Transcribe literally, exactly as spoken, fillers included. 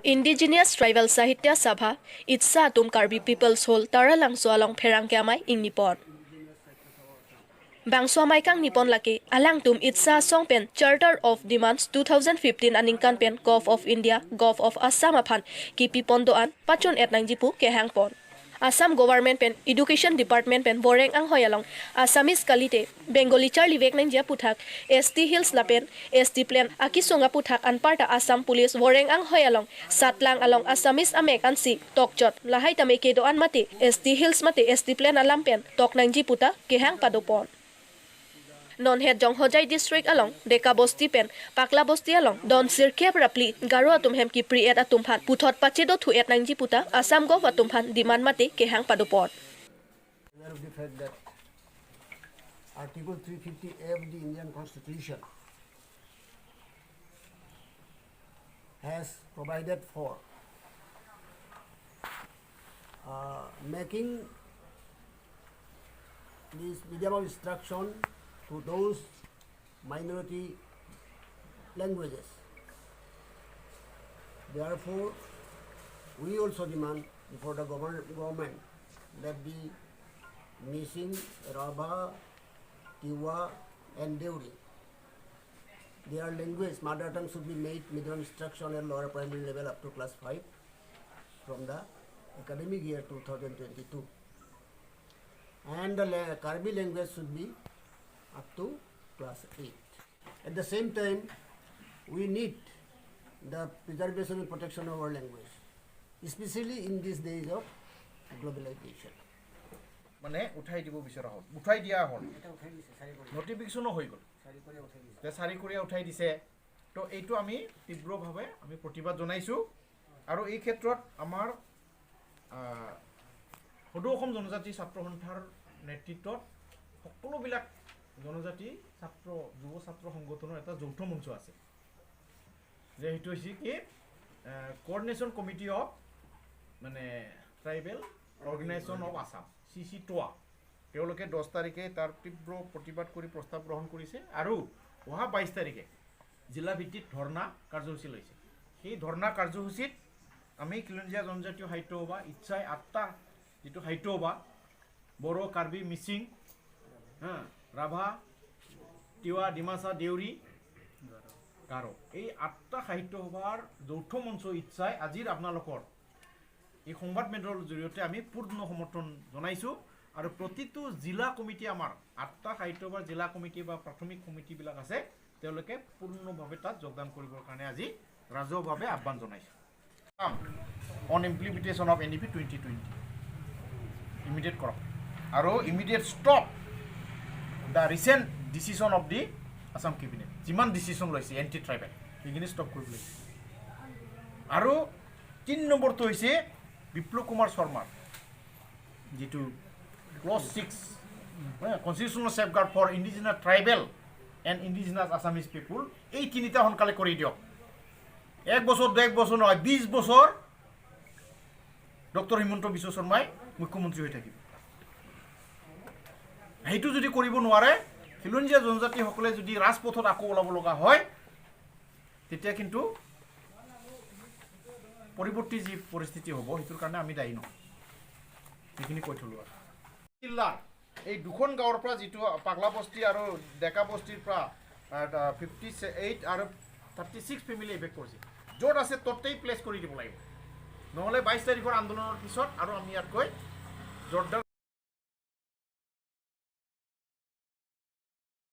Indigenous Tribal Sahitya Sabha, ITSA atum Karbi People's Hall, Taralangso along pherangke amei ingnipon. Bangso amei kangnipon lake, alangtum ITSA asong pen Charter of Demands two thousand fifteen aningkan pen Govt of India, Govt of Assam aphan kipipon do-an pachun-et nangji pu kehangpon. Assam Government pen Education Department pen Boreng anghoi along Assamese kalite Bengali charlivek nangji aputhak, S T Hills lapen S T Plain akesung aputhak anparta Assam Police Boreng anghoi along satlang along Assamese amek ansi tokchot lahai tame kedo-an mate S T Hills mate S T Plain alam pen tok nangji puta kehang padopon. Non het Jonghojai District along Deka Bosti pen Pakla Bosti along don sirkep ra phli Garo atum hem kipri-et atum aphan puthot pachedo thu-et nangji puta Assam Govt atum aphan demand mate kehang padopon. Aware of the fact that Article three fifty A of the Indian Constitution has provided for uh, making this medium of instruction to those minority languages. Therefore, we also demand before the govern- government that the Mising, Rabha, Tiwa, and Deuri, their language, mother tongue, should be made medium instruction at lower primary level up to class five from the academic year two thousand twenty-two. And the la- Karbi language should be up to class eight. At the same time, we need the preservation and protection of our language, especially in these days of globalization. মানে উঠাই দিব বিচৰা হ'ল, উঠাই দিয়া হ'ল, নটিফিকেশ্যনো হৈ গ'ল, চাৰি কৰি উঠাই দিছে। যে চাৰি কোৰিয়া উঠাই দিছে। তো এইটো আমি তীব্ৰভাৱে আমি প্ৰতিবাদ জনাইছোঁ। আৰু এই ক্ষেত্ৰত আমাৰ আহ, সদৌ অসম জনজাতি ছাত্ৰ সন্থাৰ নেতৃত্বত সকলোবিলাক জনজাতি ছাত্ৰ, যুৱ ছাত্ৰ সংগঠনৰ এটা যৌথ মঞ্চ আছে, যে সেইটো হৈছে কি, কৰ্ডিনেশ্যন কমিটি অফ মানে ট্ৰাইবেল অৰ্গেনাইজেশ্যন অফ আছাম, চি চি টোৱা। তেওঁলোকে দহ তাৰিখে তাৰ তীব্ৰ প্ৰতিবাদ কৰি প্ৰস্তাৱ গ্ৰহণ কৰিছে আৰু অহা বাইছ তাৰিখে জিলা ভিত্তিত ধৰ্ণা কাৰ্যসূচী লৈছে। সেই ধৰ্ণা কাৰ্যসূচীত আমি খিলঞ্জীয়া জনজাতীয় সাহিত্য সভা, ইটছাই আঠটা যিটো সাহিত্য সভা, বড়ো, কাৰ্বি, মিচিং, হা, ৰাভা, তিৱা, ডিমাচা, দেউৰী, গাৰো, এই আঠটা সাহিত্য সভাৰ যৌথ মঞ্চ ইটছাই আজিৰ আপোনালোকৰ এই সংবাদ মেলৰ জৰিয়তে আমি পূৰ্ণ সমৰ্থন জনাইছোঁ। আৰু প্ৰতিটো জিলা কমিটি, আমাৰ আঠটা সাহিত্য সভাৰ জিলা কমিটি বা প্ৰাথমিক কমিটিবিলাক আছে, তেওঁলোকে পূৰ্ণভাৱে তাত যোগদান কৰিবৰ কাৰণে আজি ৰাজহুৱাভাৱে আহ্বান জনাইছোঁ। On implementation of N E P twenty twenty, immediate কৰক আৰু immediate stop the recent decision of the Assam cabinet. যিমান ডিচিশ্যন লৈছে এণ্টি ট্ৰাইবেল, সেইখিনি ষ্টপ কৰিবলৈ। আৰু তিনি নম্বৰটো হৈছে বিপ্লৱ কুমাৰ শৰ্মাৰ যিটো clause six, Constitutional Safeguard for Indigenous Tribal and Indigenous Assamese People, এই তিনিটা সোনকালে কৰি দিয়ক। এক বছৰ, ডেৰ বছৰ নহয়, বিছ বছৰ ডক্টৰ হিমন্ত বিশ্ব শৰ্মাই মুখ্যমন্ত্ৰী হৈ থাকিব। সেইটো যদি কৰিব নোৱাৰে, খিলঞ্জীয়া জনজাতিসকলে যদি ৰাজপথত আকৌ ওলাব লগা হয়, তেতিয়া কিন্তু পৰৱৰ্তী যি পৰিস্থিতি হ'ব, সেইটোৰ কাৰণে আমি দায়ী নহওঁ। সেইখিনি কৈ থ'লোঁ আৰু। জিলাৰ এই দুখন গাঁৱৰ পৰা যিটো পাগলা বস্তি আৰু ডেকা বস্তিৰ পৰা ফিফটি এইট আৰু থাৰ্টি ছিক্স ফেমিলি ইভেক্ট কৰিছে, য'ত আছে ততেই প্লেচ কৰি দিব লাগিব, নহ'লে বাইছ তাৰিখৰ আন্দোলনৰ পিছত আৰু আমি ইয়াতকৈ জোৰদাৰ